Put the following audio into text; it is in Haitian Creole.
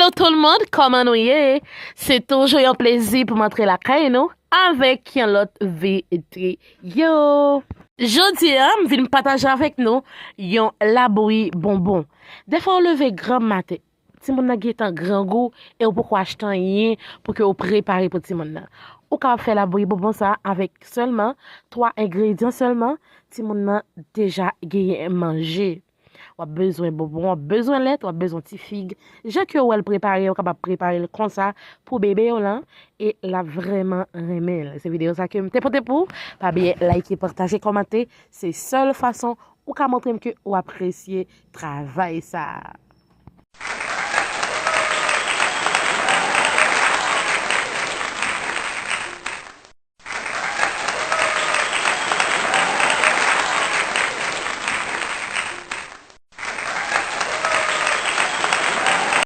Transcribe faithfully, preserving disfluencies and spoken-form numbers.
Hello tout le monde, kòman nou ye? Se toujou yon plezi pou m antre lakay nou avèk yon lòt videyo. Jodi a, m vin pataje avèk nou yon labouyi bonbon. Dèfwa ou leve granm maten, timoun nan gentan grangou e ou poko achte anyen pou ke ou prepare pou timoun nan. Ou kapab fè labouyi bonbon sa avèk sèlman twa engredyan sèlman, timoun nan deja genyen manje. W ap bezwen bonbon, w ap bezwen lèt, w ap bezwen ti fig. Jan ke w wè l prepare, ou kapab prepare l konsa pou bebe w lan e l ap vrèman renmen l. Se videyo sa ke m te pote pou ou. Pa bliye like, pataje, kòmante. Se sèl fason ou ka montre m ke ou apresye travay sa.